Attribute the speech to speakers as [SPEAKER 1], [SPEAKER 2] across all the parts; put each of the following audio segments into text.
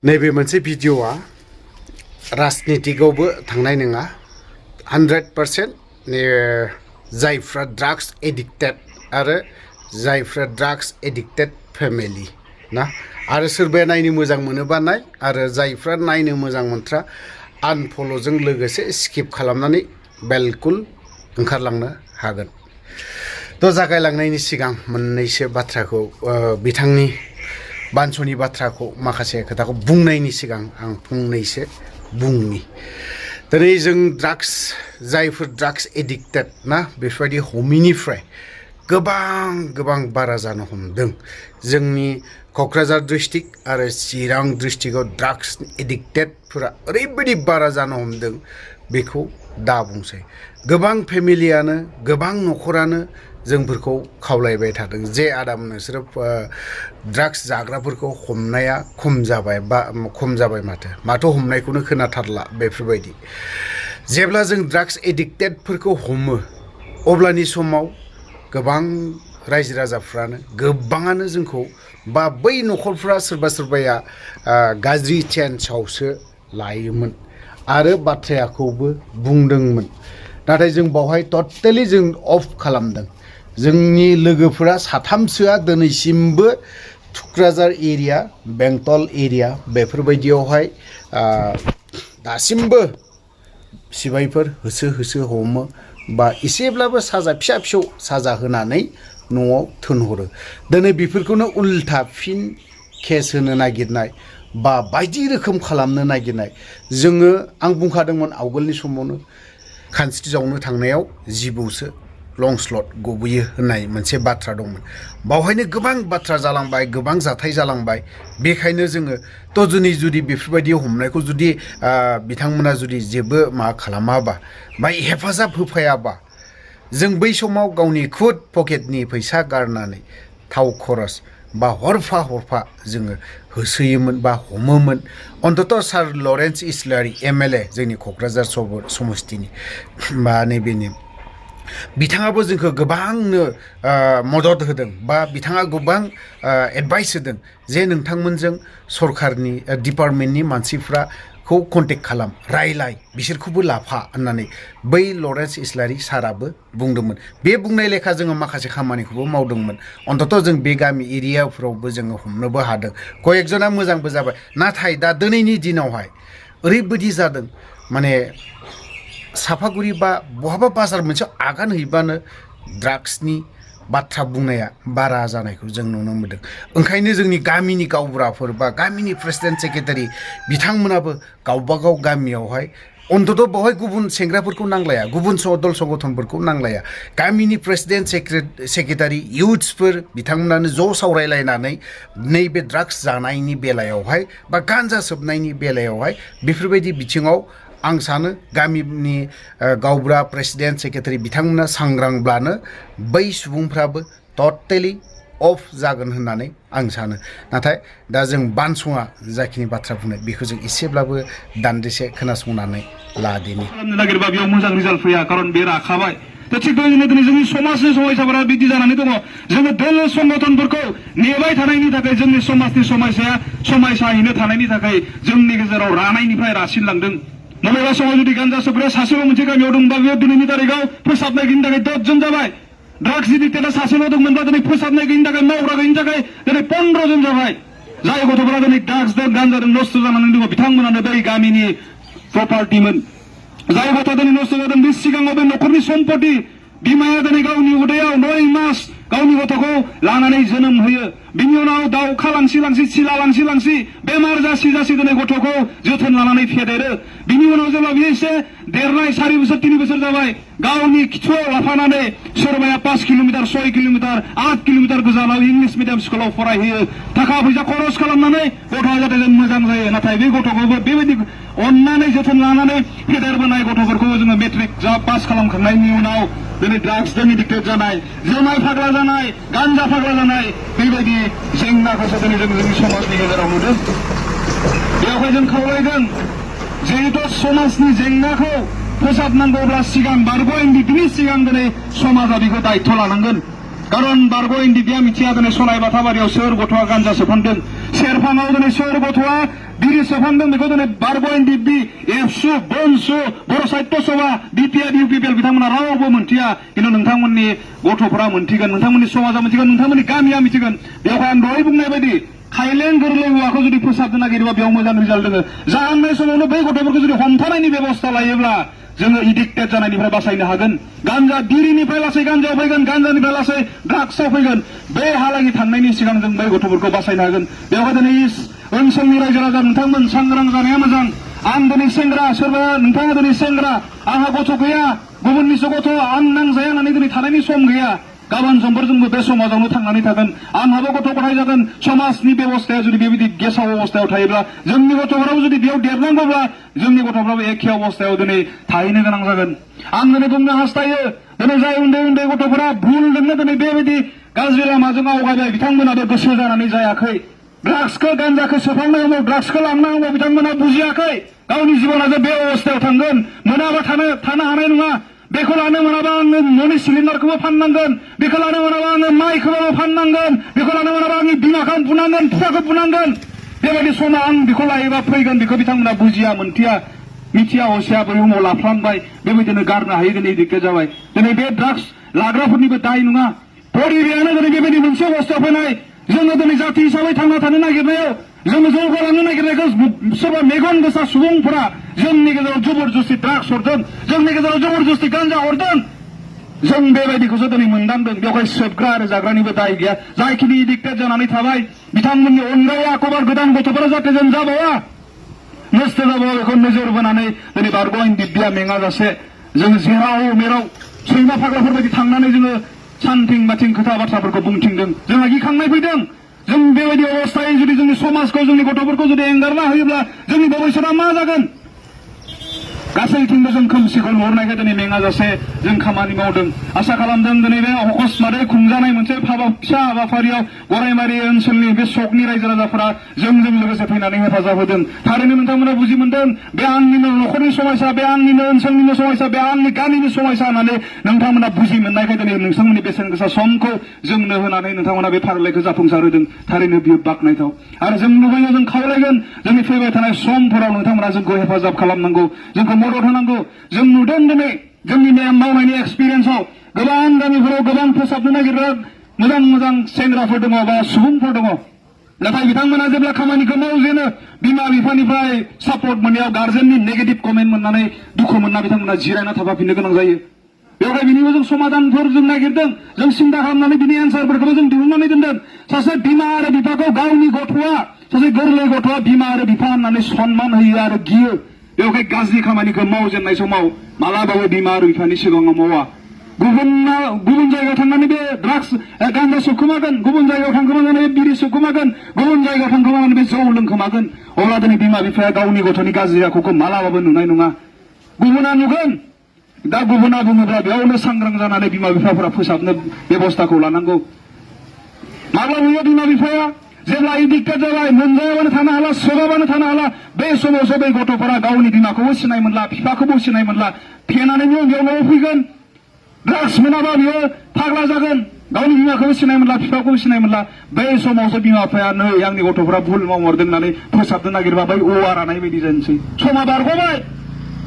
[SPEAKER 1] नैबे मोनसे भिडिअआ राजनितिकआवबो थांनाय नङा 100% जायफ्रा ड्राग्स एडिक्टेड आरो जायफ्रा ड्राग्स एडिक्टेड फेमिलि ना आरो सोरबाया नायनो मोजां मोनोबा नाय आरो जायफ्रा नायनो मोजां मोनथ्रा आनफल'जों लोगोसे स्किप खालामनानै बिल्कुल ओंखारलांनो हागोन। थ' जागायलांनायनि सिगां मोननैसो बाथ्राखौ बिथांनि बानस'नि बाथ्राखौ माखासे खोथाखौ बुंनायनि सिगां आं फंनैसो बुंनि। दिनै जों जायफोर ड्राग्स एडिक्टेड ना बेफोरबायदि हमिनिफ्राय गोबां बारा जानो हमदों। जोंनि क'क्राझार डिस्ट्रिक्ट आरो चिरां डिस्ट्रिक्टआव ड्राग्स एडिक्टेडफोरा ओरैबायदि बारा जानो हमदों बेखौ दा बुंसै। गोबां फेमिलियानो गोबां न'खरानो जोंफोरखौ खावलायबाय थादों जे आदाम नोंसोरो ड्राग्स जाग्राफोरखौ हमनाया खम जाबाय माथो हमनायखौनो खोनाथारला बेफोरबायदि। जेब्ला जों ड्राग्स एडिक्टेडफोरखौ हमो अब्लानि समाव गोबां रायजो राजाफ्रानो गोबाङानो जोंखौ बा बै न'खरफ्रा सोरबाया गाज्रि चेन्सआवसो लायोमोन आरो बाथ्राखौबो बुंदोंमोन। नाथाय जों बावहाय टटेलि जों अफ खालामदों। जोंनि लोगोफोरा साथामसोआ दिनैसिमबो थुक्राझार एरिया बेंटल एरिया बेफोरबायदियावहाय दासिमबो सिबायफोर होसो हमो बा एसेब्लाबो साजा फिसा साजा होनानै न'आव थोनहरो। दिनै बेफोरखौनो उल्था फिन केस होनो नागिरनाय बा बायदि रोखोम खालामनो नागिरनाय। जोङो आं बुंखादोंमोन आवगोलनि समावनो खानस्रि जावनो थांनायाव जिबौसो लं स्लट गबोयो होननाय मोनसे बाथ्रा दंमोन। बावहायनो गोबां बाथ्रा जालांबाय, गोबां जाथाय जालांबाय। बेखायनो जोङो जुदि बेफोरबायदि हमनायखौ जुदि बिथांमोना जुदि जेबो खालामाबा बा हेफाजाब होफायाबा जों बै समाव गावनि खुद पकेटनि फैसा गारनानै थाव खरस बा हरफा जोङो होसोयोमोन बा हमोमोन। अन्तत सार लरेन्स इस्लारि MLA जोंनि क'क्राझार समस्तिनि बा नैबेनि बिथाङाबो जोंखौ गोबांनो मदद होदों बा बिथाङा गोबां एडभाइस होदों जे नोंथांमोनजों सरकारनि डिपार्टमेन्टनि मानसिफ्राखौ कन्टेक्ट खालाम, रायलाय, बिसोरखौबो लाफा होननानै बै लरेन्स इस्लारि साराबो बुंदोंमोन। बे बुंनाय लेखा जोङो माखासे खामानिखौबो मावदोंमोन। अन्तत जों बे गामि एरियाफ्रावबो जोङो हमनोबो हादों। कयेकजना मोजांबो जाबाय। नाथाय दा दिनैनि दिनावहाय ओरैबायदि जादों माने साफागुरि बा बहाबा बाजार मोनसेयाव आगान हैबानो ड्राग्सनि बाथ्रा बुंनाया बारा जानायखौ जों नुनो मोनदों। ओंखायनो जोंनि गामिनि गावबुराफोर बा गामिनि प्रेसिडेन्ट सेक्रेटारि बिथांमोनाबो गावबागाव गामियावहाय अन्तत बेवहाय गुबुन सेंग्राफोरखौ नांलाया, गुबुन दल संगठनफोरखौ नांलाया। गामिनि प्रेसिडेन्ट सेक्रेटारि इउथ्सफोर बिथांमोनानो ज' सावरायलायनानै नैबे ड्राग्स जानायनि बेलायावहाय बा गान्जा सोबनायनि बेलायावहाय बेफोरबायदि बिथिङाव आं सानो गामिनि गावबुरा प्रेसिडेन्ट सेक्रेटारि बिथांमोना सांग्रांब्लानो बै सुबुंफ्राबो टटेलि अफ जागोन होननानै आं सानो। नाथाय दा जों बानस'आ जाखिनि बाथ्रा बुंनाय बेखौ जों एसेब्लाबो दान्दिसे खोनासंनानै लादिनि।
[SPEAKER 2] खालामनो नागिरबा बेयाव मोजां रिजाल्ट फैया, खारन बे राखाबाय। थिग बेबायदिनो दिनै जोंनि समाजनि समयसाफोरा बिदि जानानै दङ। जोङो दोल संगठनफोरखौ नेबाय थानायनि थाखाय जोंनि समाजनि समायसायैनो थानायनि थाखाय जोंनि गेजेराव रानायनिफ्राय रासिनलांदों। माबेबा समाव जुदि गान्जा सोबग्राया सासेल' मोनसे गामियाव दंबा बेयाव दिनैनि तारिखाव फोसाबनाय गैयिनि थाखाय 10 जन जाबाय। ड्राग्स एडिक्टेडा सासेल' दंमोनबा दिनै फोसाबनाय गैयिनि थाखाय मावग्रा गैयिनि थाखाय दिनै 15 जन जाबाय। जाय गथ'फोरा दिनै ड्राग्सजों गान्जाजों नस्थ' जानानै दङ बिथांमोनानो बै गामिनि प्रपार्टिमोन। जाय गथ'आ दिनै नस्थ' जादों बे सिगाङाव बे न'खरनि सम्पति। बिमाया दिनै गावनि उदैयाव 9 मास गावनि गथ'खौ लानानै जोनोम होयो। बिनि उनाव दाउखा लांसि सिला लांसि बेमार जासि दिनै गथ'खौ जोथोन लानानै फेदेरो। बिनि उनाव जेब्ला बियो एसे देरनाय 4 बोसोर 3 बोसोर जाबाय गावनि खिथुआव लाफानानै सोरबाया 5 किल'मिटार 6 किल'मिटार 8 किल'मिटार गोजानाव इंलिश मिडियाम स्कुलाव फरायहैयो। थाखा फैसा खरस खालामनानै गथ'आ जाहाथे जों मोजां जायो। नाथाय बे गथ'खौबो बेबायदि अननानै जोथोन लानानै फेदेरबोनाय गथ'फोरखौ जोङो मेट्रिक पास खालामखांनायनि उनाव दिनै ड्राग्सजों एडिक्टेड जानाय, जुमाय फाग्ला जानाय, गान्जा फाग्ला जानाय बेबायदि जेंनाखौसो दिनै जों जोंनि समाजनि गेजेराव नुदों। बेवहाय जों खावलायदों जिहेतु समाजनि जेंनाखौ फोसाबनांगौब्ला सिगां बारग' एनडिपिनि सिगां दिनै समाजा बेखौ दायित्व लानांगोन। कारण बारग' एनडिपिया मिथिया दिनै सनाय बाथाबारियाव सोर गथ'आ गान्जा सोबहांदों, सेरफाङाव दिनै सोर गथ'आ बिरि सोबहांदों बेखौ दिनै बारग'इन डिबि एबसु बनसु बर' साहित्य सभा बिपिआर इउपिपिएल बिथांमोना रावबो मोनथिया खिन्थु नोंथांमोननि गथ'फोरा मोनथिगोन नोंथांमोननि समाजा मोनथिगोन नोंथांमोननि गामिया मिथिगोन बेवहाय आं दहाय बुंनाय बायदि खायलें गोरलै औवाखौ जुदि फोसाबनो नागिरोबा बेयाव मोजां रिजाल्ट दोङो जाहांनाय समावनो बै गथ'फोरखौ जुदि हमथानायनि बेबस्था लायोब्ला जोङो एडिक्टेड जानायनिफ्राय बासायनो हागोन गान्जा बिरिनिफ्राय लासै गान्जायाव फैगोन गान्जानिफ्राय लासै ड्राग्सआव फैगोन बे हालागि थांनायनि सिगां जों बै गथ'फोरखौ बासायनो हागोन बेवहाय दिनै ओनसोलनि रायजो राजा नोंथांमोन सांग्रां जानाया मोजां आं दिनै सेंग्रा सोरबा नोंथाङा दिनै सेंग्रा आंहा गथ' गैया गुबुननिसो गथ' आं नांजाया होननानै दिनै थानायनि सम गैया गाबोन समफोर जोंबो बे समाजावनो थांनानै थागोन आंहाबो गथ' गथाय जागोन समाजनि बेबस्थाया जुदि बेबायदि गेसाव अबस्थायाव थायोब्ला जोंनि गथ'फोराबो जुदि बेयाव देरनांगौब्ला जोंनि गथ'फ्राबो एखे अबस्थायाव दिनै थाहैनो गोनां जागोन आं दिनै बुंनो हास्थायो दिनै जाय उन्दै उन्दै गथ'फोरा भुलजोंनो दिनै बेबायदि गाज्रि लामाजों आवगायबाय बिथांमोनाबो गोसो जानानै जायाखै ड्राग्सखौ गान्जाखौ सोफांनांगौ ड्राग्सखौ लांनांगौ बिथांमोना बुजियाखै गावनि जिबना जे बे अबस्थायाव थांगोन मोनाबा थानो हानाय नङा बेखौ लानो मोनाबा आङो न'नि सिलिन्डारखौबो फाननांगोन बेखौ लानो मोनाबा आङो माइखौबो फाननांगोन बेखौ लानो मोनाबा आंनि बिमाखौ बुनांगोन फिसाखौ बुनांगोन बेबायदि समा आं बेखौ लायोबा फैगोन बेखौ बिथांमोना बुजिया मोनथिया मिथिया असिया बुहुमाव लाफ्लांबाय बेबायदिनो गारनो हायै दिनै एडिक्टेड जाबाय दिनै बे ड्राग्स लाग्राफोरनिबो दाय नङा परिबेयानो दिनै बेबायदि मोनसे अबस्थायाव फैनाय जोङो दिनै जाथि हिसाबै थांना थानो नागिरनायाव जोङो जौगालांनो नागिरनायखौ सोरबा मेगन गोसा सुबुंफोरा जोंनि गेजेराव जबरदस्ति ड्राग्स हरदों जोंनि गेजेराव जबरदस्ति गान्जा हरदों जों बेबायदिखौसो दिनै मोनदांदों बेवहाय सोबग्रा आरो जाग्रानिबो दाय गैया जायखिनि एडिक्टेड जानानै थाबाय बिथांमोननि अनगायै आखबार गोदान गथ'फोरा जाहाथे जों जाबावा नस्थ' जाबावा बेखौ नोजोर बोनानै दिनै बारग'इन दिब्या मेङाजासे जों जेराव मेराव सैमा फाग्लाफोर बायदि थांनानै जोङो सानथिं बाथिं खोथा बाथ्राफोरखौ बुंथिंदों जोंहा गिखांनाय फैदों जों बेबायदि अबस्थायै जुदि जोंनि समाजखौ जोंनि गथ'फोरखौ जुदि एंगारना होयोब्ला जोंनि भबिष्यता मा जागोन गासैथिंबो जों खोमसिखौ नुहुरनायखाय दिनै मेङाजासे जों खामानि मावदों आसा खालामदों दिनै बे अकस्मातै खुंजानाय मोनसे फिसा हाबाफारियाव गरायमारि ओनसोलनि बे सकनि रायजो राजाफोरा जोंजों लोगोसे फैनानै हेफाजाब होदों थारैनो नोंथांमोना बुजि मोनदों बे आंनिनो न'खरनि समस्या बे आंनिनो ओनसोलनिनो समस्या बे आंनि गामिनि समस्या होननानै नोंथांमोना बुजि मोननायखाय दिनै नोंथांमोननि बेसेन गोसा समखौ जोंनो होनानै नोंथांमोना बे फारिलाइखौ जाफुंसार होदों थारैनो बियो बाख्नायथाव आरो जों लुबैयो जों खावलायगोन जोंनि फैबाय थानाय समफोराव नोंथांमोना जोंखौ हेफाजाब खालामनांगौ जोंखौ मदद होनांगौ जों नुदों दिनै जोंनि मावनायनि एक्सपिरियेन्सआव गोबां गामिफोराव गोबां फोसाबनो नागिरग्रा मोजां मोजां सेंग्राफोर दङ बा सुबुंफोर दङ नाथाय बिथांमोना जेब्ला खामानिखौ मावजेनो बिमा बिफानिफ्राय सापर्ट मोननायाव गार्जेननि नेगेटिभ कमेन्ट मोननानै दुखु मोनना बिथांमोना जिरायना थाफाफिननो गोनां जायो बेवहाय बिनिबो जों समाधानफोर जों नागिरदों जों सिन्था खालामनानै बिनि एन्सारफोरखौबो जों दिहुननानै दोनदों सासे बिमा आरो बिफाखौ गावनि गथ'आ सासे गोरलै गथ'आ बिमा आरो बिफा होननानै सनमान होयो आरो गियो बेवहाय गाज्रि खामानिखौ मावजेननाय समाव मालाबाबो बिमा आरो बिफानि सिगाङाव मावा गुबुन जायगायाव थांनानै बे ड्राग्स गान्जा सोबखोमागोन गुबुन जायगायाव थांखोमानानै बे बिरि सोबखोमागोन गुबुन जायगायाव थांखोमानानै बे जौ लोंखोमागोन अब्ला दिनै बिमा बिफाया गावनि गथ'नि गाज्रि आखुखौ मालाबाबो नुनाय नङा गुबुना नुगोन दा गुबुना बुङोब्ला बेयावनो सांग्रां जानानै बिमा बिफाफोरा फोसाबनो बेबस्थाखौ लानांगौ माब्ला नुयो बिमा बिफाया जेब्ला एडिक्टेड जाबाय मोनजायाबानो थानो हाला सोबाबानो थानो हाला बे समावसो बै गथ'फोरा गावनि बिमाखौबो सिनाय मोनला बिफाखौबो सिनाय मोनला फेनानै बेयाव न'आव फैगोन ड्राग्स मोनाबा बियो फाग्ला जागोन गावनि बिमाखौबो सिनाय मोनला बिफाखौबो सिनाय मोनला बै समावसो बिमा बिफाया नै आंनि गथ'फोरा भुल मावहरदों होननानै फोसाबनो नागिरबा बै औवा रानाय बायदि जानोसै समा बारग'बाय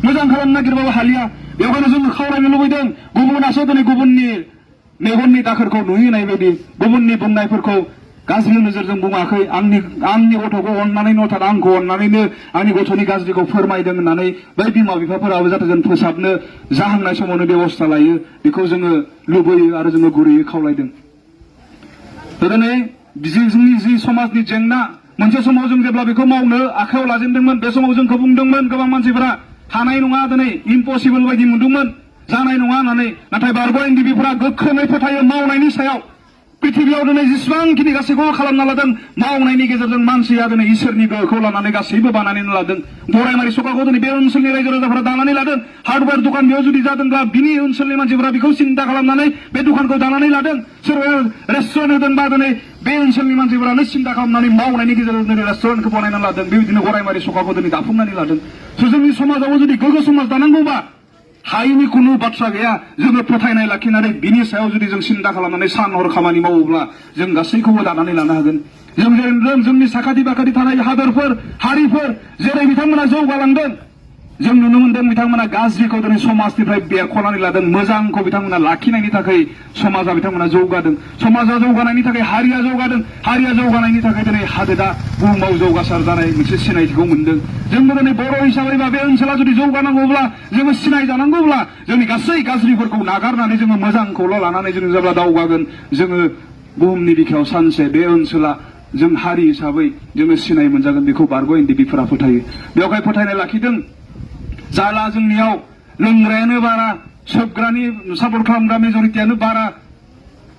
[SPEAKER 2] मोजां खालामनो नागिरबाबो हालिया बेवहायनो जों खावलायनो लुबैदों गुबुनासो दिनै गुबुननि मेगननि दाखोरखौ नुहैनाय बायदि गुबुननि बुंनायफोरखौ गाज्रि नोजोरजों बुङाखै आंनि गथ'खौ अननानै नथार आंखौ अननानैनो आंनि गथ'नि गाज्रिखौ फोरमायदों होननानै बै बिमा बिफाफोराबो जाहाथे जों फोसाबनो जाहांनाय समावनो बेबस्था लायो बेखौ जोङो लुबैयो आरो जोङो गुरैयै खावलायदों दिनै जोंनि जि समाजनि जेंना मोनसे समाव जों जेब्ला बेखौ मावनो आखायाव लाजेनदोंमोन बे समाव जोंखौ बुंदोंमोन गोबां मानसिफोरा हानाय नङा दिनै इम्पसिबल बायदि मोनदोंमोन जानाय नङा होननानै नाथाय बारग'इन दिबिफोरा गोख्रोङै फोथायो मावनायनि सायाव पृथिबियाव दिनै जेसेबांखिनि गासैखौबो खालामना लादों मावनायनि गेजेरजों मानसिया दिनै इसोरनि गोहोखौ लानानै गासैबो बानायनानै लादों गरायमारि सखाखौ दिनै बे ओनसोलनि रायजो राजाफोरा दानानै लादों हार्डवेर दखान बेयाव जुदि जादोंब्ला बिनि ओनसोलनि मानसिफोरा बेखौ सिन्था खालामनानै बे दखानखौ दानानै लादों सोरबाया रेस्टुरेन्ट होदोंबा दिनै बे ओनसोलनि मानसिफोरानो सिन्था खालामनानै मावनायनि गेजेरजों दिनै रेस्टुरेन्टखौ बानायनानै लादों बेबायदिनो गरायमारि सखाखौ दिनै दाफुंनानै लादों जोंनि समाजावबो जुदि गोग्गो समाज दानांगौबा हायिनि खुनु बाथ्रा गैया जोङो फोथायनाय लाखिनानै बिनि सायाव जुदि जों सिन्था खालामनानै सान हर खामानि मावोब्ला जों गासैखौबो दानानै लानो हागोन जों जेरै नुदों जोंनि साखाथि बाखाथि थानाय हादोरफोर हारिफोर जेरै बिथांमोना जौगालांदों जों नुनो मोनदों बिथांमोना गाज्रिखौ दिनै समाजनिफ्राय बेरख'नानै लादों मोजांखौ बिथांमोना लाखिनायनि थाखाय समाजा बिथांमोना जौगादों समाजा जौगानायनि थाखाय हारिया जौगादों हारिया जौगानायनि थाखाय दिनै हादोरा बुहुमाव जौगासार जानाय मोनसे सिनायथिखौ मोनदों जोंबो दिनै बर' हिसाबै बा बे ओनसोला जुदि जौगानांगौब्ला जोङो सिनाय जानांगौब्ला जोंनि गासै गाज्रिफोरखौ नागारनानै जोङो मोजांखौल' लानानै जोङो जेब्ला दावगागोन जोङो बुहुमनि बिखायाव सानसे बे ओनसोला जों हारि हिसाबै जोङो सिनाय मोनजागोन बेखौ बारग' एनडिपिफोरा फोथायो बेवहाय फोथायनाय लाखिदों जाला जोंनियाव लोंग्रायानो बारा सोबग्रानि सापर्ट खालामग्रा मेजरिटियानो बारा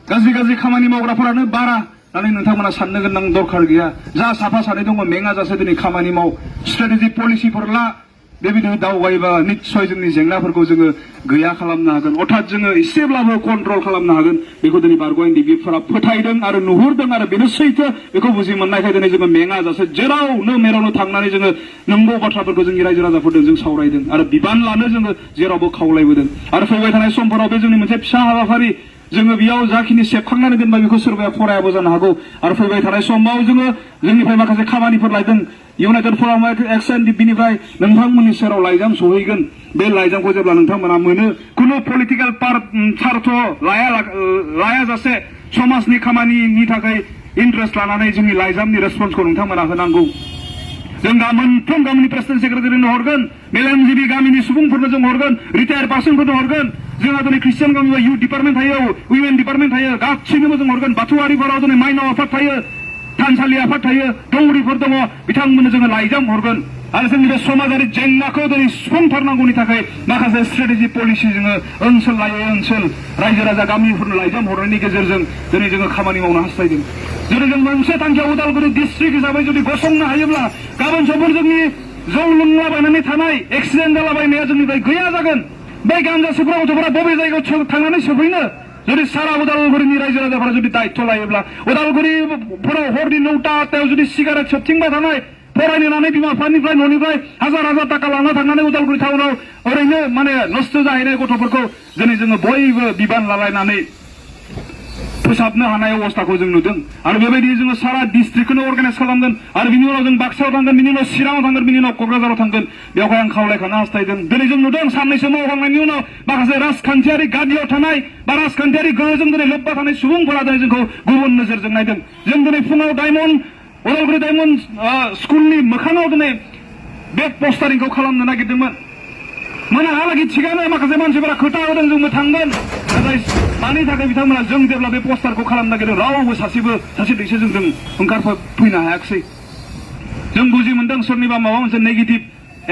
[SPEAKER 2] गाज्रि गाज्रि खामानि मावग्राफोरानो बारा नाथाय नोंथांमोना साननो गोनां दरखार गैया जा साफा सानै दङ मेङाजासे दिनै खामानि माव स्ट्रेटेजि पलिसिफोर ला बेबायदिनो दावगायोबा निस्सय जोंनि जेंनाफोरखौ जोङो गैया खालामनो हागोन अर्थात जोङो एसेब्लाबो कन्ट्रल खालामनो हागोन बेखौ दिनै बारग' एनडिपिफोरा फोथायदों आरो नुहुरदों आरो बेनो सैथो बेखौ बुजि मोननायखाय दिनै जोङो मेङाजासे जेरावनो मेरावनो थांनानै जोङो नंगौ बाथ्राफोरखौ जोंनि रायजो राजाफोरजों जों सावरायदों आरो बिबान लानो जोङो जेरावबो खावलायबोदों आरो फैबाय थानाय समफोराव बे जोंनि मोनसे फिसा हाबाफारि जोङो बेयाव जाखिनि सेबखांनानै दोनबाय बेखौ सोरबाया फरायाबो जानो हागौ आरो फैबाय थानाय समाव जोङो जोंनिफ्राय माखासे खामानिफोर लायदों इउनाइटेड फराम एक्स एनडिपिनिफ्राय नोंथांमोननि सेराव लाइजाम सहैगोन बे लाइजामखौ जेब्ला नोंथांमोना मोनो खुनु पलिटिकेल सार्थ लायाजासे समाजनि खामानिनि थाखाय इन्टारेस्ट लानानै जोंनि लाइजामनि रेसपन्सखौ नोंथांमोना होनांगौ जों मोनफ्रोम गामिनि प्रेसिडेन्ट सेक्रेटारिनो हरगोन मेलेमजिबि गामिनि सुबुंफोरनो जों हरगोन रिटायार पार्सनफोरनो हरगोन जोंहा दिनै ख्रिस्टियान गामियाव इउथ डिपार्टमेन्ट थायो उइमेन डिपार्टमेन्ट थायो गासैनोबो जों हरगोन बाथौआरिफोराव दिनै माइनाव आफाद थायो थानसालि आफाद थायो दौरिफोर दङ बिथांमोननो जोङो लाइजाम हरगोन आरो जोंनि बे समाजारि जेंनाखौ दिनै सुफुंथारनांगौनि थाखाय माखासे स्ट्रेटेजि पलिसि जोङो ओनसोल लायै ओनसोल रायजो राजा गामिफोरनो लाइजाम हरनायनि गेजेरजों दिनै जोङो खामानि मावनो हास्थायदों जुदि जों मोनसे थांखियाव उदालगुरि डिस्ट्रिक्ट हिसाबै जुदि गसंनो हायोब्ला गाबोन समफोर जोंनि जौ लोंलाबायनानै थानाय एक्सिडेन्ट जालाबायनाया जोंनिफ्राय गैया जागोन बै गान्जा सोबग्रा गथ'फोरा बबे जायगायाव थांनानै सोबहैनो जुदि सारा उदालगुरिनि रायजो राजाफोरा जुदि दायित्व लायोब्ला उदालगुरिफोराव हरनि 9टा 8टायाव जुदि सिगारेट सोबथिंबाय थानाय फरायनो होननानै बिमा बिफानिफ्राय न'निफ्राय हाजार हाजार थाखा लाना थांनानै उदालगुरि टाउनाव ओरैनो माने नस्थ' जाहैनाय गथ'फोरखौ दिनै जोङो बयबो बिबान लालायनानै फोसाबनो हानाय अबस्थाखौ जों नुदों आरो बेबायदि जोङो सारा डिस्ट्रिक्टखौनो अर्गानाइज खालामगोन आरो बिनि उनाव जों बाक्सायाव थांगोन बिनि उनाव चिराङाव थांगोन बिनि उनाव क'क्राझाराव थांगोन बेवहाय आं खावलायखानो हास्थायदों दिनै जों नुदों साननैसो मावखांनायनि उनाव माखासे राजखान्थियारि गादियाव थानाय बा राजखान्थियारि गोहोजों दिनै लोब्बा थानाय सुबुंफोरा दिनै जोंखौ गुबुन नोजोरजों नायदों जों दिनै फुङाव उदालगुरि डायमन्ड स्कुलनि मोखाङाव दिनै बे पस्टारिंखौ खालामनो नागिरदोंमोन मोनाहालागै थिगानो माखासे मानसिफोरा खोथा होदों जोंबो थांगोन नाथाय मानि थाखाय बिथांमोना जों जेब्ला बे पस्टारखौ खालामनो नागिरदों रावबो सासे दैसे जों ओंखारफैनो हायाखिसै जों बुजि मोनदों सोरनिबा माबा मोनसे नेगेटिभ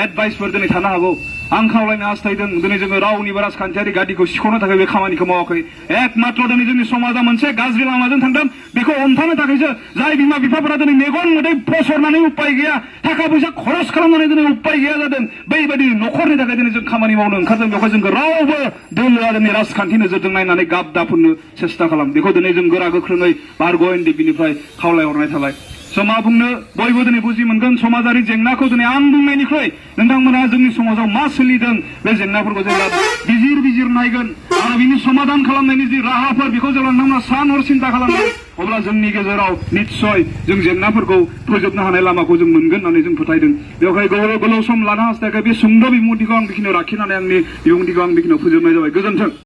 [SPEAKER 2] एडभाइसफोर दिनै थानो हागौ आं खावलायनो हास्थायदों दिनै जोङो रावनिबो राजखान्थियारि गादिखौ सिख'नो थाखाय बे खामानिखौ मावाखै एकमात्र दिनै जोंनि समाजा मोनसे गाज्रि लामाजों थांदों बेखौ हमथानो थाखायसो जाय बिमा बिफाफोरा दिनै मेगन मोदै फसरनानै उपाय गैया थाखा फैसा खरस खालामनानै दिनै उपाय गैया जादों बैबायदि न'खरनि थाखाय दिनै जों खामानि मावनो ओंखारदों बेवहाय जोंखौ रावबो दोलोआ दिनै राजखान्थि नोजोरजों नायनानै गाब दाफुननो सेस्था खालाम बेखौ दिनै जों गोरा गोख्रोङै बारग' एनडिपिनिफ्राय खावलायहरनाय थाबाय मा बुंनो बयबो दिनै बुजि मोनगोन समाजारि जेंनाखौ दिनै आं बुंनायनिख्रुइ नोंथांमोना जोंनि समाजाव मा सोलिदों बे जेंनाफोरखौ जेब्ला बिजिर नायगोन आरो बिनि समाधान खालामनायनि जि राहाफोर बेखौ जेब्ला नोंथांमोना सान हर सिन्था खालामगोन अब्ला जोंनि गेजेराव निस्सय जों जेंनाफोरखौ फोजोबनो हानाय लामाखौ जों मोनगोन होननानै जों फोथायदों बेवहाय गोलाव सम लानो हास्थायाखै बे सुंद' बिबुंथिखौ आं बेखिनियाव लाखिनानै आंनि बिबुंथिखौ आं बेखिनियाव फोजोबनाय जाबाय गोजोन्थों।